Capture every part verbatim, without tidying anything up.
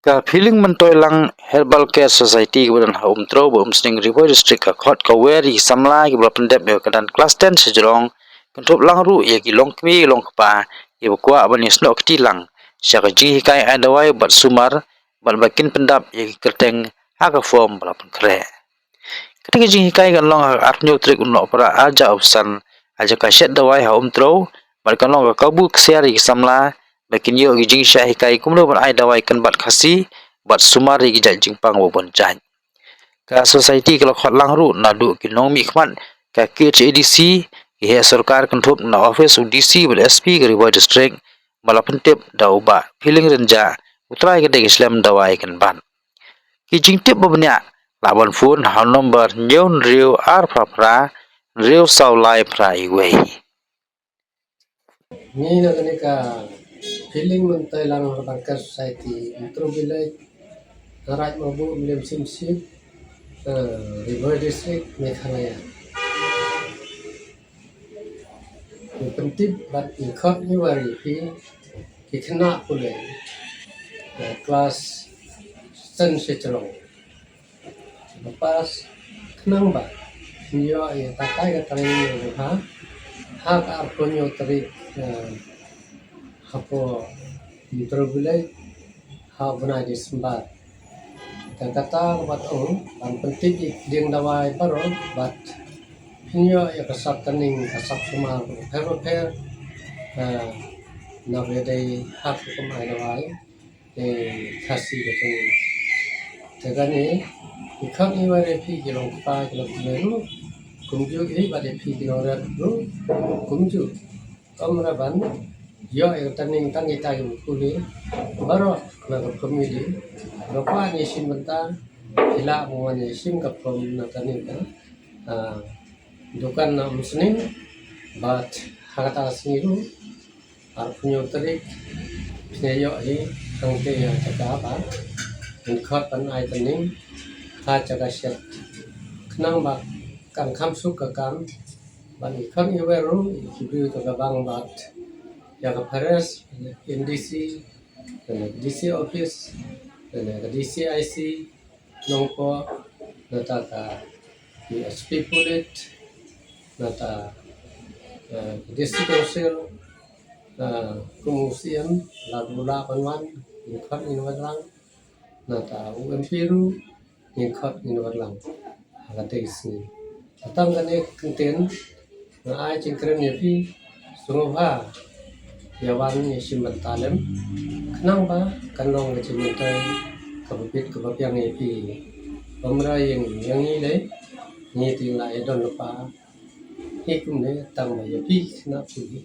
Ka Philling Myntoilang Herbal Care Society kaba don ha Umtrew bad Umsning, Ri Bhoi District, ka khot ka wer ïa ki samla kiba la pyndep ïa ka dan klas ten sha Jrong, kynthup lang ruh ïa ki longkmie longkpa kiba kwah ban ïasnoh kti lang sha ka jinghikai ai dawai bad sumar, bad ba kin pyndap ïa ki kyrteng ha ka form ba la pynkhreh. Kane ka jinghikai kan long ha ka arphew tarik u Nohprah arhajar arphew san ha jaka shet dawai ha Umtrew, bad kan long ka kabu ksiar ïa ki samla ba kin ïoh ki jingshah hikai kumno ban ai dawai kynbat Khasi bad sumar ïa ki jait jingpang ba bun jait. Ka society ka la khot lang ruh naduh ki nongmihkhmat ka K H A D C, ki heh sorkar kynthup na office u D C bad S P ka Ri Bhoi District, ba la pyntip da u Bah Philling Rynjah, u trai ka dei ka shlem dawai kynbat. Ki jingtip ba bniah lah ban phone ha u nombar hynñiew hynriew ar phra phra hynriew saw lai phra iwei. Ngi na kane ka Philling Myntoilang Herbal Care Society Umtrew Village, Raid Mawbuh, Mylliem Syiemship, eh, Ri Bhoi District, Meghalaya. Ngi pyntip bad ngi khot ngi wer ïa phi ki khynnah pule, eh, klas ten sha Jrong, ba pass, khnang ba kin ïoh ïa ka tai ka training ha, ha ka arphew hynñiew tarik, eh, hapoh Umtrew Village, ha u bnai December. Te kata ka bad ong ban pyntip ïa ki dieng dawai baroh bad phin ïoh ïa ka sap training, ka sap sumar bapher bapher, eh, na ba dei ha ka kum ai dawai, eh, Khasi ka training. Te kane ngi khot ngi wer ïa phi ki longkpa ki longkmie ruh kumjuh, ïa bad ïa phi ki nongrep ruh kumjuh. Ym ra ban ïoh ïa ka training tang kita kiba pule baroh na ka family. Ba kwah ïashim bynta, ki lah ban wan ïashim ka form na kane ka, ah, dukan na Umsning, bad ha kata ka sngi ruh, arphew hynñiew tarik, phin ïoh hi hangtei ha jaka ba ngin khot ban ai training ha jaka shet, khnang ba kan kham suk ka kam. Bad ngi khot ngi wer ruh ïa ki briew jong ka bang bad ïa ka forest, N D C, lane D C office, lane ka D C I C Nongpoh, nangta ka S P Pulit, nangta, eh, ka District Council, eh, kum u C M, lada u lah ban wan, ngin khot ngin wer lang, nangta u M P ruh, ngin khot ngin wer lang ha katei ka sngi. Tang kane ka kyntien nga ai jingkren ïa phi, sngewbha ïa wan ïashim bynta lem, khnang ba kan long ka jingmyntoi kaba bit kaba biang ïa phi. Ym ra ïa ngi, ïa ngi lei, ngi te ngi la ïadon lypa hi kumne, tang ba ïa phi khynnah pule,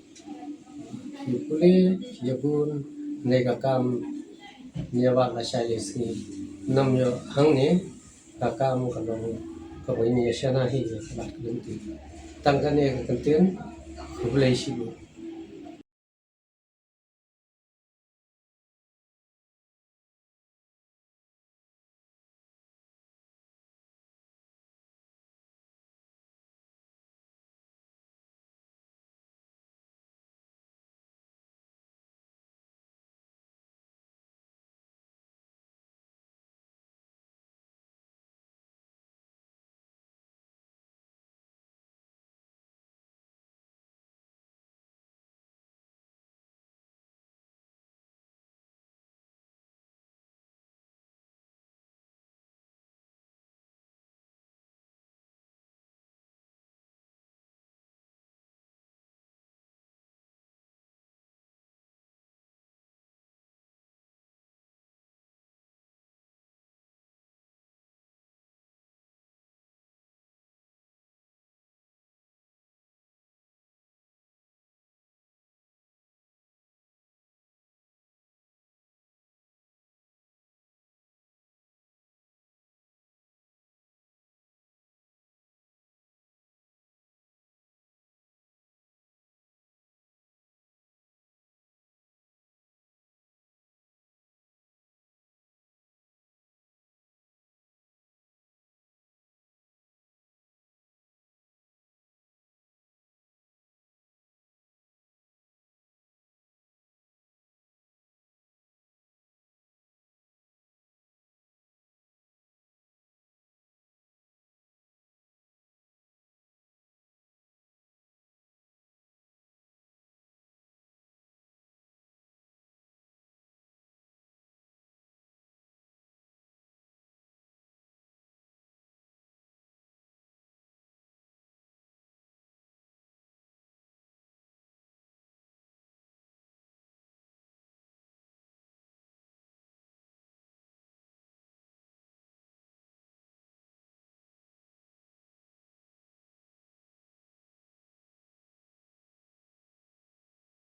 phi pule, phi ïabun, ne ka kam ngi ïa wad lashai lashisngi, ym ïoh hangne, ka kam ka long kaba ngi ïa shna hi ïa ka lad ka lynti. Tang kane ka kyntien, khublei shibun.